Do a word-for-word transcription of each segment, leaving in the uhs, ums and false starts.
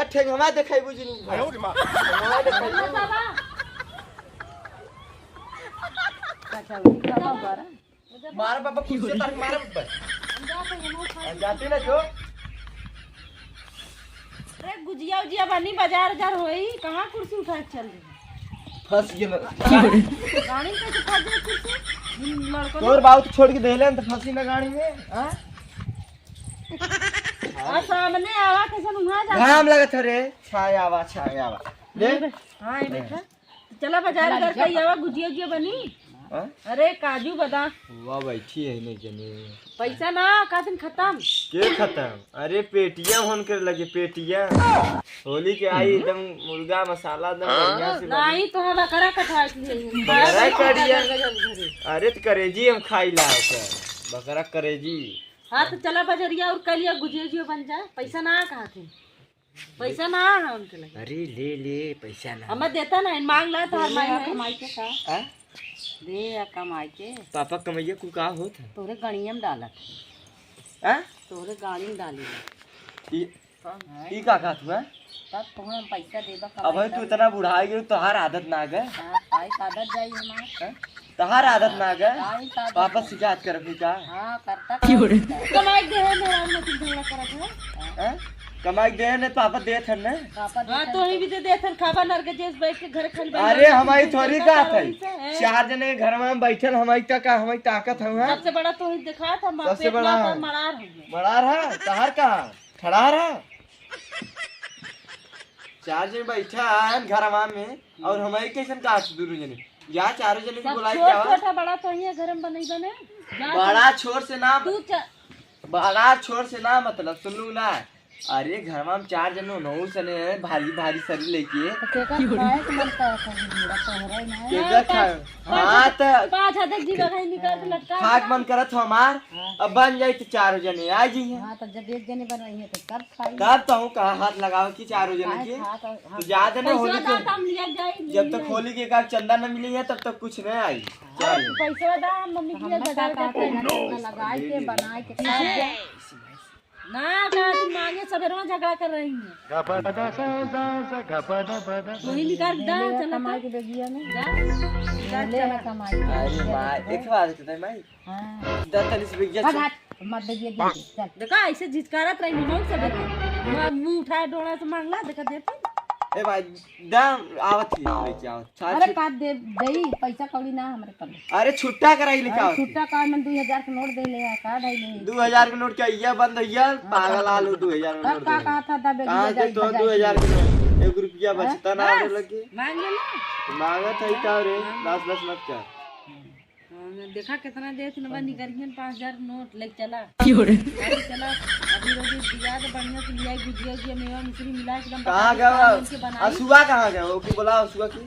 ठेंगवा देखाइबू जिन। आयो रे माँ। ठेंगवा देखाइबू। बाबा। अच्छा, उनका बाबा। मारा बाबा, कुर्सी तार मारा बाबा। हम जाते हैं, हम हम जाते ना जो। अरे गुजिया उजिया बनी, बाजार उजार होई, कहाँ कुर्सी उठा के चल रही? फंस गेल। गाड़ी में कैसे फंस गए कुर्सी? इन लड़कों ने तोर बाबू तो छोड़ के देले त फंसी ना गाड़ी में, हाँ? आ सामने आवा, कैसन वहाँ जा। घाम लगत है रे, छाया आवा, छाया आवा। ले। हाँ, ये बैठा। चला बाजार चला कर जा। के आवा, गुजिया उजिया बनी। हाँ? अरे काजू बादाम। वाह, बैठी है नहीं जने। पैसा ना, का दिन खत्म। के खत्म? अरे पेटीएम होन करे लगे, पेटीएम। होली के आई एकदम मुर्गा मसाला एकदम बढ़िया से बनी। नहीं तो हम बकरा कटवा के लिए। बकरा करिया। अरे तो करेजी हम खाई ला ओकर। बकरा करेजी। हाँ तो चला बजरिया और कलिया गुजिया उजिया बन जाए। पैसा ना कहा थे। पैसा ना है उनके लगे। अरे ले ले, पैसा ना। हमें देता ना, मांग ला तो हर माई है। कमाई के का? हाँ? दे या कमाई के। पापा कमैया को का होत है? तोरे गणिया में डालत। हाँ? तोरे गाड़ी में डाली। ई, ई का कहत हुआ? तब तोहरा हम पैसा देबा अब कमाई तू तब। इतना बुढ़ा गयो, तोहार आदत ना गए। हाँ, भाई का आदत जाई हमार। हाँ? तहार आदत ना गए। आई का पापा आदत? शिकायत करत है का? हाँ, करता क्यों रे? करता। कमाई दे है, मेरा में तुम झगड़ा करत है। हैं? कमाई दे है, नहीं पापा देत है ना। पापा हाँ, देत तो है ही तो। भी दे देत है, खाबा नरक जेस बैठ के घर खाली बैठ अरे, के हमारी बैठ थोड़ी के का करता है? रही से, हैं? चार जने के घर में बैठल, हमारी का, का, हमारी ताकत है, हाँ? सबसे बड़ा तो ही देखा था, सबसे पेट बड़ा में है। मरार हो गया। मरार है? तहार का? ठड़ार है? चार जने बैठा है घर में, और हमारी कैसन का दोनों जने? जा, चारों जने के सब बुलाई छोट के आवा। छोट है, बड़ा तो ही है, घर में बनई बने। जा बड़ा तू। छोट से ना, तू चा- बड़ा छोट से ना मतलब, सुन लू ना। अरे, घर में हम चार जने, नौ जने हैं, भारी भारी सरी लेके। तो केकर खाए के मन करत है, हमरा तोहरा ही ना है। केकर हाँ, खाए? पाँच, हाँ, पाँच तो हाथ, पाँच हाथ एक जीवा कहीं निकाल के लटका खाए के दे। मन करत हो हमार, हाँ। अब बन जाई तो चारों जने आ जाइए। हाँ, तो जब एक जने बनवाई है तो सब खाई। तब तो हूँ कहा हाथ लगाओ कि चारों जने काहे के। खात हो? तो ज्यादा ना पैसा होली के, ज्यादा हम लिया जाई, जब तक लिया। होली के का चंदा न मिली है, तब तक कुछ नहीं आई। हाँ, चार तो पैसा दा, मम्मी के लिए हमने बाजार का जाके कहते हैं, ना लगाए के, बनाए के, खाए के। ना, का तुम मांगे सबेरवा झगड़ा कर रही हैं। वही निकाल दा, ले चला कमाई था। के बेगिया में। जा, जा, ले चला। ना कमाई के। अरे माँ, एक बात कहते हैं माई। हाँ। दस तली से बिक जा, भाग, चल। हट, मत दे, दे, दे, चल। देखा, ऐसे झिझकारत रही, मौत से देखा। मुँह, मुँह उठाए, डोरा से मांगला, देखा, देती। ए भाई, दाम आवत ही, लेके आवत। सात अरे, सौ का दे, देई, पैसा कौड़ी ना हमरे पास। अरे, छुट्टा कराई लेके अरे, आवत ही। छुट्टा का, मैं दो हजार के नोट दे ले, का ढाई ले। दो हजार के नोट क्या, ये बंद हो गया? हाँ, पागल हाँ। आलू, दो हजार के तब नोट का दे। कहा था, दबे कहाँ दिया से जाई, तो भजाई दो हजार के नोट? एक रुपया हाँ? बचता ना बस। आवे लगे। मांग ले ना। मांगत है का रे? हाँ। बस, बस मत कर। हाँ, देखा कितना देत न बा, निकरिहन पाँच हजार नोट लेके चला। क्यों रे? अरे चला, अभी रोटी दिया तो बढ़िया से लिया, गुजिया उजिया, मेवा मिश्री मिला एकदम कहाँ बता दे, गया? कौन के बनाई? असुआ कहाँ गया? ओके बोला असुआ की।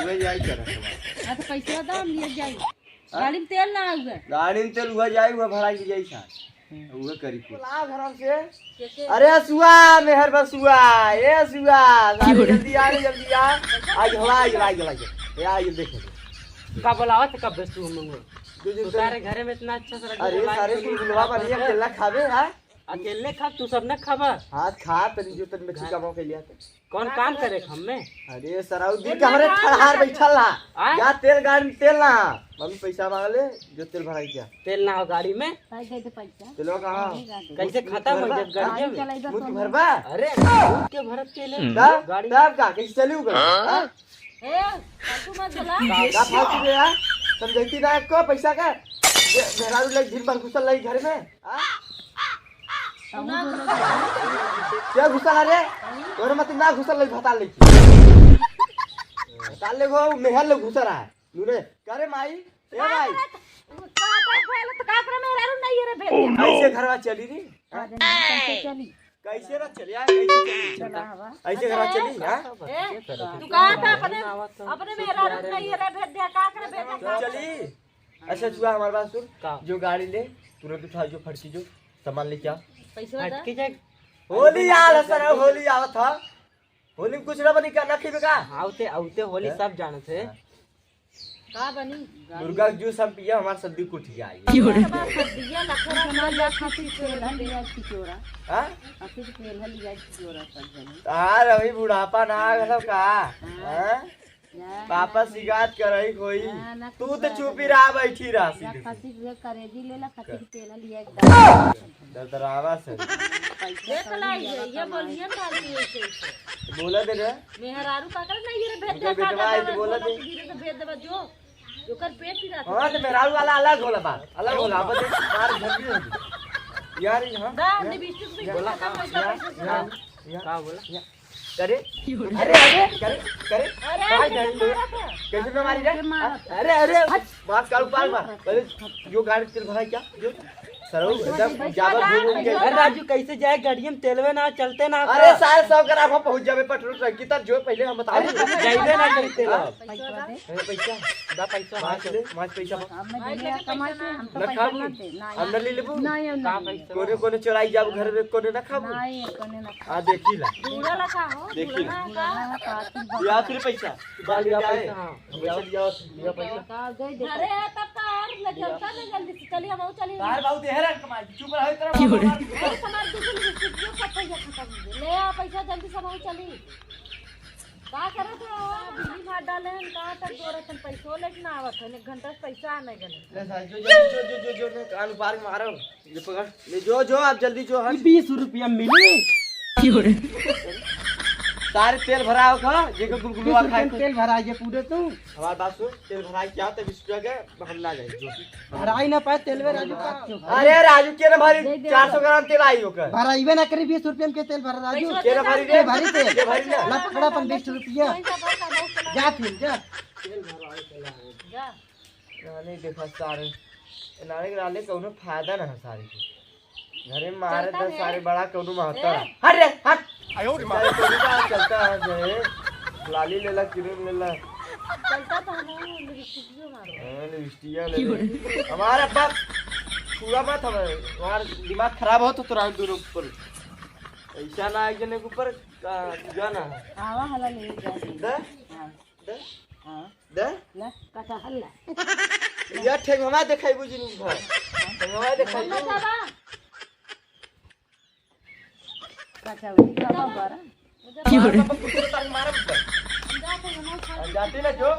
वही यही कर रहा है। हाँ, तो पैसा दा, हम लिए जाई। हाँ? गाड़ी में तेल ना आउगा। गाड़ी में तेल हुआ जाई, हुआ भरा के जाई साथ। हुआ करी कुछ। बोला घर से। के, के? अरे असुआ, मेहर बसुआ, ए असुआ, अरे जल्दी आ रे, जल्दी आ। आ गया, आ गया, आ गया, आ गया। ए, आ गया, देख ले। का बोलावत है, कब से तू मंगो? दो दिन तू पहले। सारे घरे में इतना अच्छा से रख अरे बोला सारे के तू गुलगुलवा बढ़िया अकेला खाबे, हाँ? अकेले खा, तू सब न खाबा? हाँ, खा, तनी जो तनी बच्ची हाँ। कमाओ के लिया तो। कौन काम करे हम में? अरे सराउ दी ए, के हमरे मैं ठड़हार बैठल हा। आ? जा तेल गाड़ी में तेल ना। मम्मी पैसा मांग ले, जो तेल भराई क्या? तेल ना हो गाड़ी में? भाई दे दे पैसा। तेलवा कहाँ? नहीं, नहीं, नहीं। कैसे खत्म हो जाए गाड़ी में? गाड़ी चलाइबा मुँह तो भरबा? अरे, मुँह के भरत तेल है। तब, गाड़ी तब का? कैसे चली उ गाड़ी? हाँ? हाँ? ए, फालतू मत बोला। का फालतू बे यार? समझैती ना को पैसा का? ये मेहरारू लग दिन भर घुसल रही घर में। हाँ? क्या घुसल रे? तोरे मत ना घुसल लग भताल लेके। भताल लेगो मेहर लोग घुसल रहा है। नूरे, का रे माई? ए माई। का, का, का, का, का, का, मेहरारू नहीं है रे भेद। कैसे घरवा चली रे? हाँ? कैसे चली? कैसे ना चली? आ, कैसे चली? चला हवा। ऐसे घरवा चली, हाँ? ए, तू कहा था अपने, अपने मेहरारू नहीं है रे भेद दिया, का करे बेटा, का करे? चली। अच्छा, सुआ हमारे बात सुन। का? जो गाड़ी ले, तुरंत उठा, जो फटकी जो, सामान लेके आ। पैसा दा। फटकी जाए। होली आ रहा सर, होली आवत था। होली में कुछ ना बनी का, ना खीबे का? आवते, आवते होली हैं? सब जानत है। हाँ। का बनी? मुर्गा के जूस हम पिए, हमार सर्दी कुट जाई। क्यों रे? सर्दिया लखरा ना जा, खातिर तेल हल लिया चिचोरा। हाँ? खातिर तेल हल लिया चिचोरा सब जने। तार अभी बुढ़ापा ना आ गलो का? हाँ। हाँ? जा, पापा ना, शिकायत करई कोई। हाँ, ना तू तो कुछ चुप ही बात रहा, बैठी रहा ना सीधे। खातिर वे करेजी ले ला, खातिर तेल हल लिया एकदम। दरदरावा से। पैसा देख कौड़ी लाई ज्यादा है, ये कमाए। बोलिए ना, ये कैसे? बोला दे रे। मेहरारू का कर ना, ये रे भेज उनका दे, बेटवा काटा आई तो दे, बोला बोला दे। तो धीरे से भेज दे, जो। ओकर पेट पिरात हाँ, तो मेहरारू वाला अलग होला बात, अलग होला। अब देख, मार झगड़ी होगी। यार, ये हाँ, दा, यार, लिपस्टिक भी यार, बोला, खत्म हो गया, यार, पैसा से यार, दा। यार, का बोला? यार, करे? अरे, अरे, करे, करे? अरे, काहे कैसे जानी तू? मारा था? कैसे ना मारी रे? कैसे मारा था? अरे, अरे, हट। मार, काल पाल मार। अरे, जो गाड़ी तेल भराई क्या? जो सरऊ पैसा एकदम दे, जावा पैसा घूम घूम के। दे। अरे राजू, कैसे जाए? गाड़िया में तेलवे ना, चलते ना। अरे सारे सौ ग्राम हम पहुंच जावे पेट्रोल टंकी तक, जो पहिले हम बताओ। अरे, जाइबे ना करी तेल। हाँ? पैसा दे। अरे पैसा, दा पैसा, मार ले, मार पैसा। अब मैं दुनिया कमाई के, हम तो ना पैसा खाबू? ना दे, ना, हम ना ले लेबू? ना, ये ना का ले। पैसा? कोने कोने चोराई जाबू घर में, कोने ना खाबू? ना, ये कोने ना आ देखी ला। दूरा ला का हो? देखी दूरा ला। ला का? या फिर पैसा? बाल या जाए। पैसा, हाँ। पैसा लिया, लिया पैसा। का दे दे। अरे, तब का और ले चलता नहीं जल्दी से। चलिए, हम चलिए। तार बाबू देहरा कमाई, चुप रहो, इतना क्यों रे? बाबू। अरे, हमार दो दिन की छुट्टियों का पैसा खत्म हो गया। ले आ पैसा जल्दी से, हम चली। का करत हो? बिजली मार डाले हैं, कहाँ तक जोरत हैं, पैसो लेके ना आवत है, एक घंटा से पैसा आने गए। ले साहब, जो, जो, जो, कान उपार के मारो। ये पकड़, ले जो, जो, आप जल्दी जो, हट। ये बीस रुपया मिली। क्यों रे? सारे तेल भरा हो खा, जेकर गुलगुलवा बीस रुपया खाए में को। तेल भरा ये पूरे तू। हमार बात सुन, तेल भरा क्या तो बीस रुपया के हम ना जाए, जो। भराई ना पाए तेल में राजू का। अरे राजू, के ना भारी दे दे। चार सौ ग्राम तेल आई होकर। भराइबे ना करी, बीस रुपया में के तेल भरा राजू। पैसा के ना भारी के रे? भारी तेल। के भारी ना? ला पकड़ा अपन बीस रुपया। पैसा भर का बहुत चला। जा फिर, जा। जा। नानी देखा सारे, नानी के डाले कौनो फायदा ना है सारे के। घरे में मारे चलता दस है। सारे बड़ा कौनो महत्ता ए। है। हट रे, हट। आयो रे माँ। सारे कौनो का चलता है जे, लाली लेला, क्रीम लेला। चलता तो हम लिपस्टिक भी मारो। हाँ, लिपस्टिक ले ले। हमारा बाप छुआ मत हमें, हमारा दिमाग खराब हो तो तोरा दोनों ऊपर। ऐसा ना एक जने के ऊपर का जाना है। आवा हला ले जा। दे? हाँ। दे? हाँ। दे? ले, कटहल ले। या ठेंगवा देखाई बुझी नहीं घर। ठेंगवा देखाई। कटहल बाबा। कटहल बाबा बड़ा। क्यों रे? मारा, मारा, मारा। हम जाते ना जो।